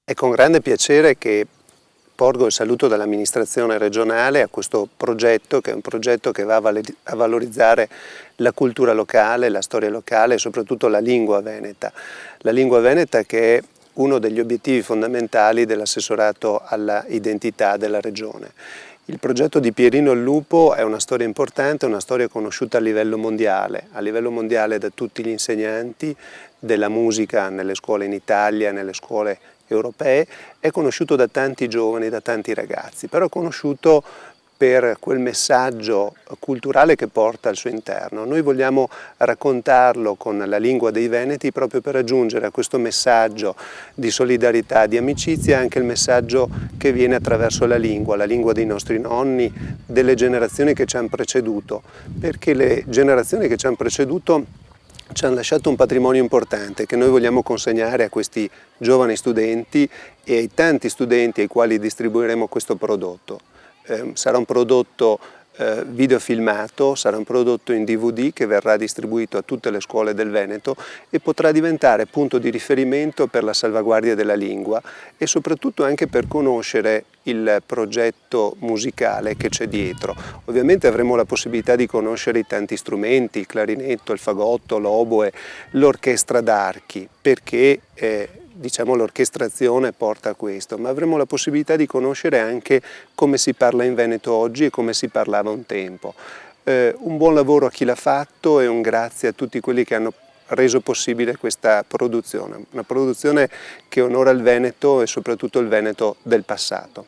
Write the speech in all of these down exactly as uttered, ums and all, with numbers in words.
È con grande piacere che porgo il saluto dall'amministrazione regionale a questo progetto, che è un progetto che va a vale-, a valorizzare la cultura locale, la storia locale e soprattutto la lingua veneta. La lingua veneta che è uno degli obiettivi fondamentali dell'assessorato alla identità della regione. Il progetto di Pierino il Lupo è una storia importante, una storia conosciuta a livello mondiale, a livello mondiale da tutti gli insegnanti della musica nelle scuole in Italia, nelle scuole europee, è conosciuto da tanti giovani, da tanti ragazzi, però è conosciuto per quel messaggio culturale che porta al suo interno. Noi vogliamo raccontarlo con la lingua dei Veneti proprio per aggiungere a questo messaggio di solidarietà, di amicizia, anche il messaggio che viene attraverso la lingua, la lingua dei nostri nonni, delle generazioni che ci hanno preceduto, perché le generazioni che ci hanno preceduto ci hanno lasciato un patrimonio importante che noi vogliamo consegnare a questi giovani studenti e ai tanti studenti ai quali distribuiremo questo prodotto. Ehm, sarà un prodotto, eh, videofilmato, sarà un prodotto in D V D che verrà distribuito a tutte le scuole del Veneto e potrà diventare punto di riferimento per la salvaguardia della lingua e soprattutto anche per conoscere il progetto musicale che c'è dietro. Ovviamente avremo la possibilità di conoscere i tanti strumenti, il clarinetto, il fagotto, l'oboe, l'orchestra d'archi, perché, eh, diciamo, l'orchestrazione porta a questo, ma avremo la possibilità di conoscere anche come si parla in Veneto oggi e come si parlava un tempo. Eh, un buon lavoro a chi l'ha fatto e un grazie a tutti quelli che hanno reso possibile questa produzione, una produzione che onora il Veneto e soprattutto il Veneto del passato.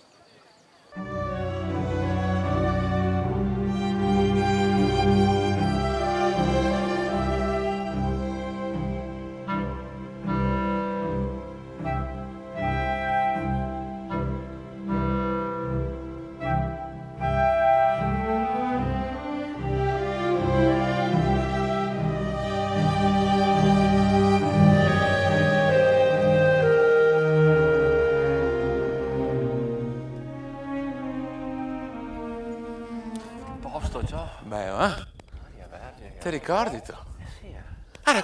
Un posto, ciò. Beh, eh? Aria vergine, che... Te ricordi tu? Eh sì, eh. Ara,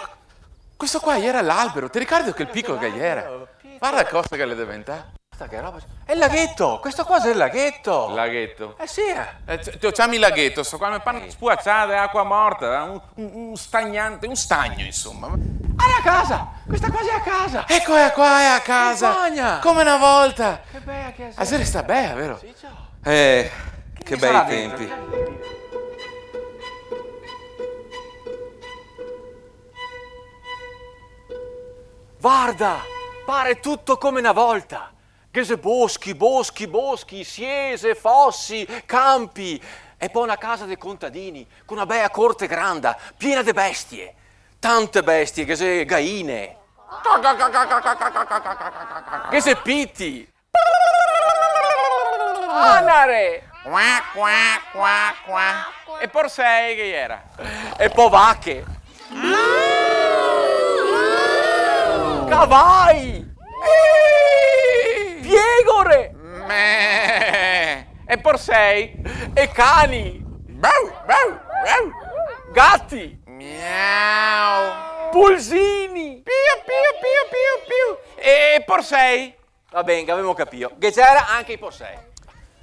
questo qua iera l'albero, te ricordi quel pico che iera? Pico. Varda cosa che l'è deventà. Varda che roba. Xe el lagheto! Questo qua xe el lagheto! Lagheto? Eh sì, eh! Eh, te, te lo ciami lagheto, sto qua me pare una spuaciada de acua morta, un, un, un stagnante, un stagno, insoma. Ara a casa! Questa qua xe a casa! Eco, xe qua, xe a casa! Compagna! Come na volta! Che bea che xe! A xe restà bea, vero? Sì, ciò. Eh, che bei tempi. Varda! Pare tuto come na volta! Ghe xe boschi, boschi, boschi, siese, fosi, canpi, e po na casa de contadini, co na bea corte granda, piena de bestie. Tante bestie, ghe xe gaine. Ghe xe piti. Anare! Qua, qua, qua, qua. E porsei che iera? E po vache. Cavai! Piegore! Me. E porsei? E cani! Bau, bau, bau. Gati! Miau! Pulsini! Piu, piu, piu, piu, piu. E porsei? Va ben, gavemo capìo. Ghe gera anche i porsei.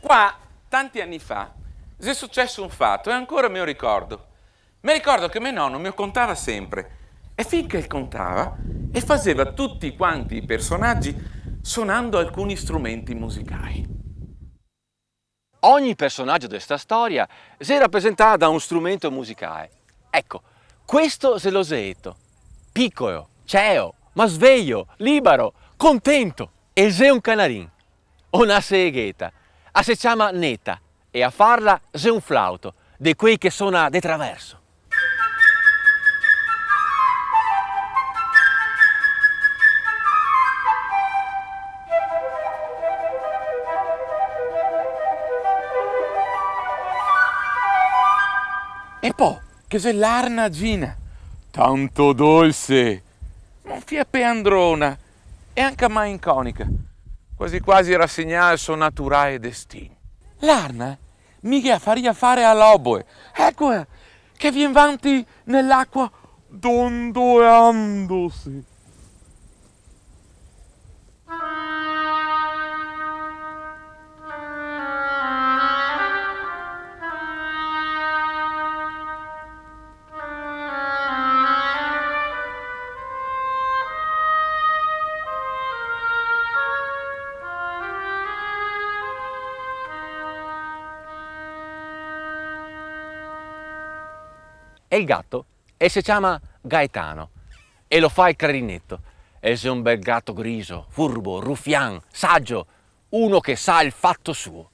Qua, tanti ani fa, xe suceso un fato, e ancora me lo ricordo. Me ricordo che me nono me lo contava sempre, e finché el contava, el faseva tuti quanti i personagi sonando alcuni strumenti musicai. Ogni personagio de sta storia xe rapresentà da un strumento musicae. Eco, questo xe lo zeeto. Picolo, ceo, ma svejo, libaro, contento. E xe un canarin, o na seegheta. A se ciama Neta, e a farla xe un flauto, de quei che sona de traverso. E po, che xe l'arna Gina, tanto dolse, un fià peandrona e anca malinconica, quasi quasi rasegnà al so naturae destin. L'arna mi ghe a faria fare a l'oboe, ecola, che vien vanti ne l'acua dondolandose. E el gato el se ciama Gaetano e lo fa el clarineto. El xe un bel gato griso, furbo, rufian, sagio, uno che sa el fato suo.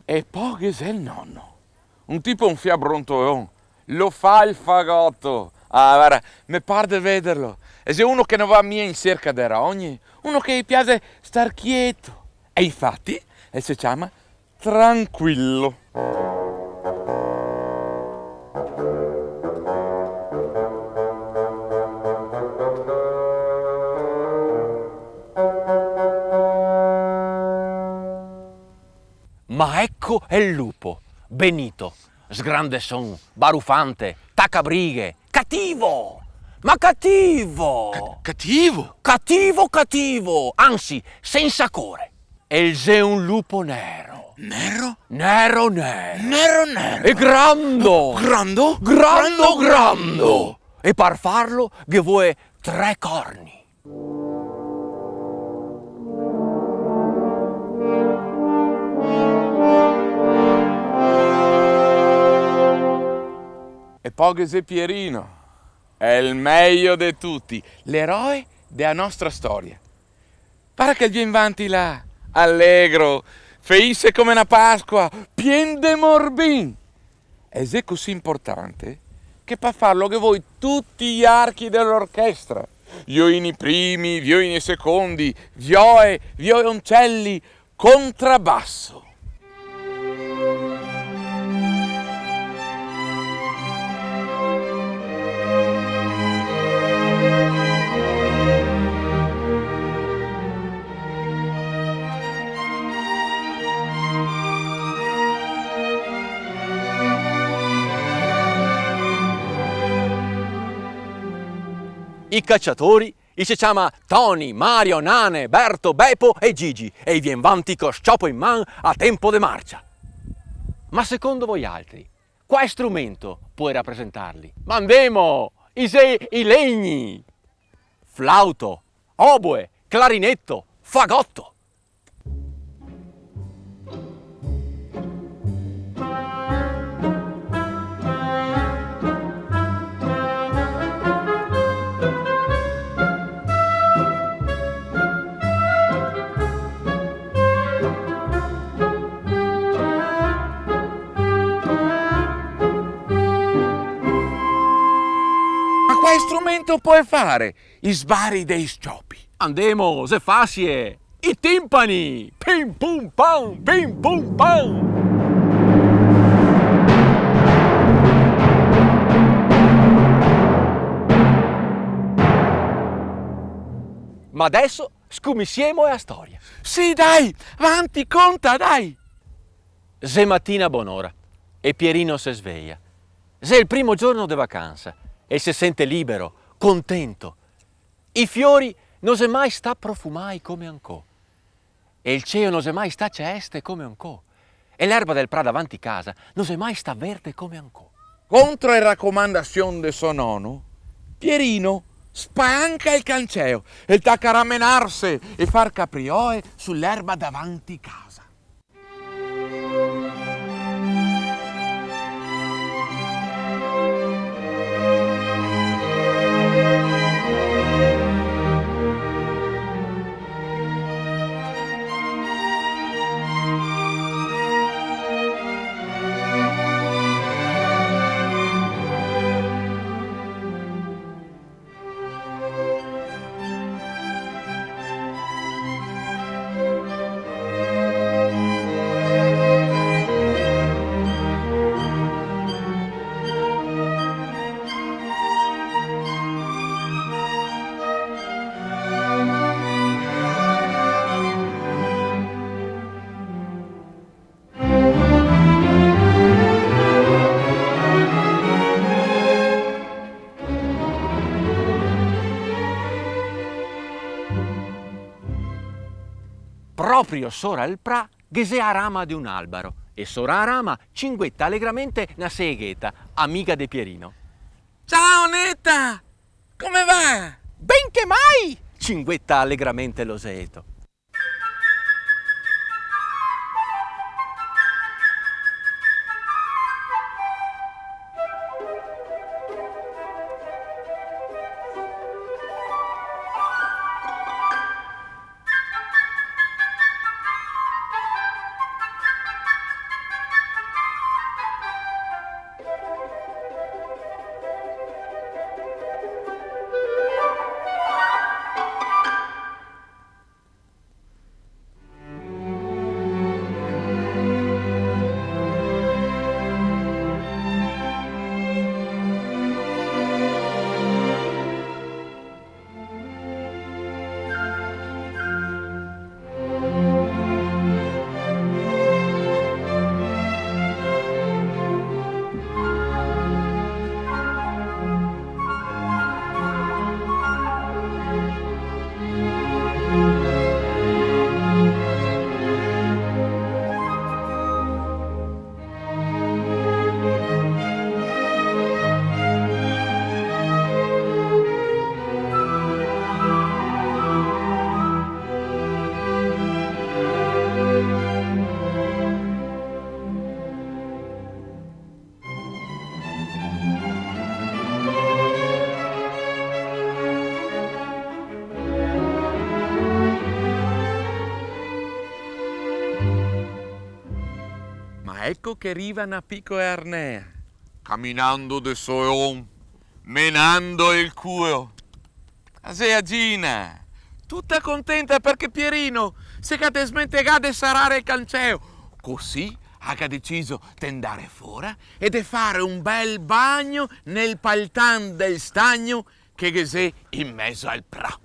E po ghe xe el nono, un tipo un fià brontolon, lo fa el fagoto. Ah, varda, me par de vederlo. E xe uno che no va mia in serca de rogne, uno che ghe piaxe star chieto. E infati, el se ciama Tranquillo. Ma eco el lupo, Benito, sgrandeson, barufante, tacabrighe, cativo! Ma cativo! Ca-, cativo? Cativo, cativo! Ansi, sensa core. El xe un lupo nero. Nero? Nero, nero. Nero, nero. E grando! Grando? Grando, grando! E par farlo ghe vol tre corni. E po ghe xe Pierino, el mejo de tuti, l'eroe de la nostra storia. Varda che el vien vanti là, alegro, felice come na Pasqua, pien de morbin. E xe cusì inportante che par farlo ghe vol tuti i archi de l'orchestra, violini primi, violini secondi, vioe, violoncelli, contrabasso. I caciatori i se ciama Toni, Mario, Nane, Berto, Bepo e Gigi, e i vien vanti co sciopo in man a tempo de marcia. Ma secondo voialtri, qual strumento pol rapresentarli? Ma andemo! I xe i legni! Flauto, oboe, clarineto, fagoto. Ma qual strumento pol fare i sbari dei sciopi? Andemo, xe fasie! I timpani! Pim pum pam, pim pum pam! Ma deso scuminsiemo la storia. Sì, dai, vanti, conta, dai! Xe matina bonora e Pierino se sveia. Xe el primo giorno de vacansa e se sente libero, contento. I fiori no xe mai stà profumai come ancò. E el cielo no xe mai stà celeste come ancò. E l'erba del pra davanti casa no xe mai stà verde come ancò. Contro le racomandasion de so nono, Pierino spalanca el canceo e el taca a ramenarse e far caprioe su l'erba davanti casa. Proprio sora el pra ghe xe a rama de un albaro, e sora a rama cingueta alegramente na segheta, amiga de Pierino. Ciao, neta! Come va? Ben che mai! Cingueta alegramente l'oseto. Ma eco che riva na picoła arnea. Caminando de sołon, menando el cuło. A xe a Gina, tuta contenta parché Pierino se ga desmentegà de sarare el canceo. Cusì a ga deciso de ndare fora e de fare un bel bagno nel paltan del stagno che ghe xe in mezo al pra.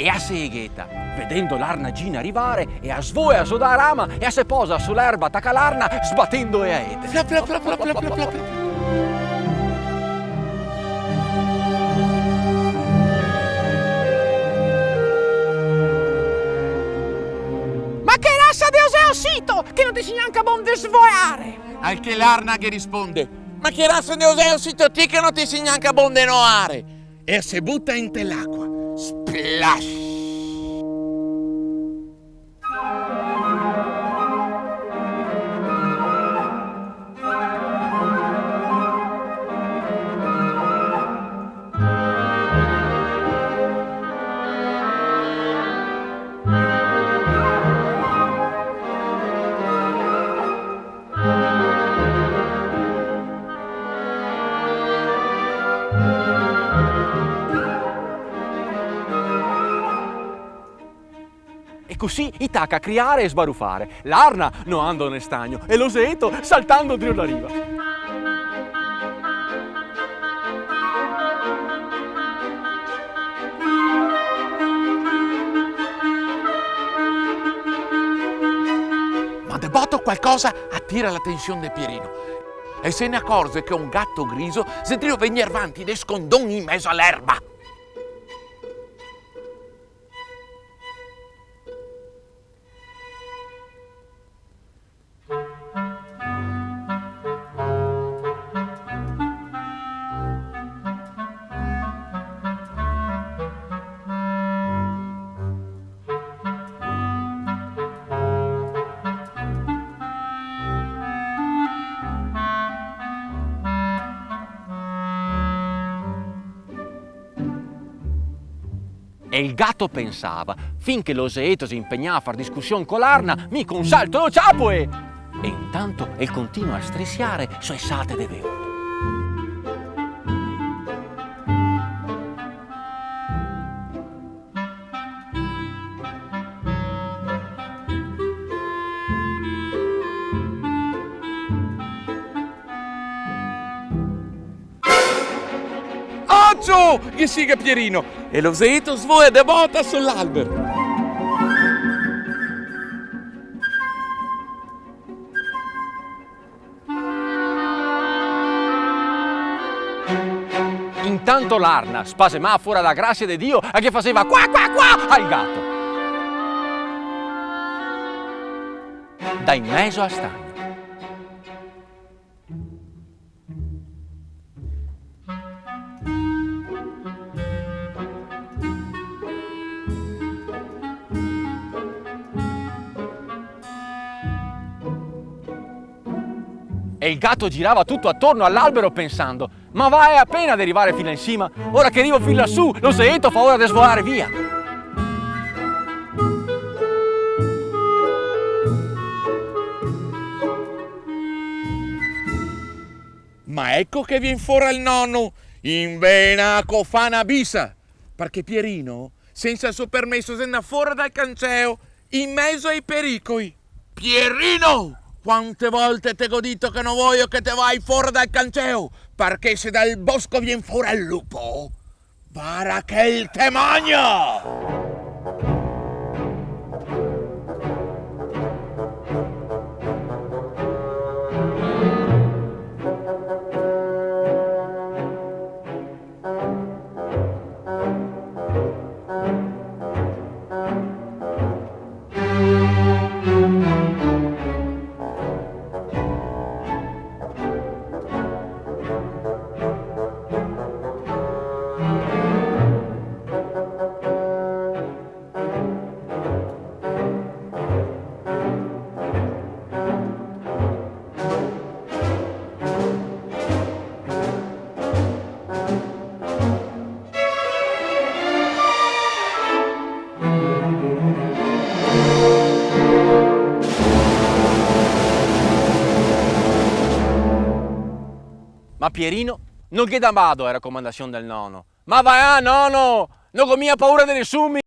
E a segheta, vedendo l'arna Gina rivare, e a svoea zo da a rama e a se posa su l'erba taca l'arna, sbatendo e aete. Flap, flap, flap. Ma che rasa de oseo sito, che no te si gnanca bon de svoeare? Al che l'arna ghe risponde: "Ma che rasa de oseo sito ti che no te si gnanca bon de noare?" E se buta inte l'acua. Splash! E cusì i taca a criare e sbarufare, l'arna noando nel stagno e l'oseto saltando drio la riva. Ma de boto qualcosa atira l'atension de Pierino. E se ne acorze che un gato griso xe drio vegnir vanti de scondon in mezo a l'erba. E el gato pensava, fin che l'oseeto se inpegnava a far discusion co l'arna, mi co un salto lo ciapo e... E intanto el continua a strisiare so e sate de veoto. Ocio! Ghe siga Pierino, e l'oseeto svoea de bota so l'albero. Intanto l'arna, spasemà fora da grasia de Dio, a ghe faseva qua, qua, qua al gato. Da in mezo a stagna. E el gato girava tuto atorno a l'albero pensando: "Ma vae a pena de rivare fin là in sima? Ora che rivo fin lasù, l'oseeto fa ora de svoare via." Ma eco che vien fora el nono, in vena co fa na bisa, parché Pierino, sensa el so permeso, xe ndà fora dal canceo, in mezo ai pericoi. Pierino! Quante volte te go dito che no voio che te vai fora dal canceo, parché se dal bosco vien fora el lupo, vara che el te magna! Ma Pierino no ghe dà bado ae racomandasion del nono. "Ma va là, nono! No go mia paura de nesuni!"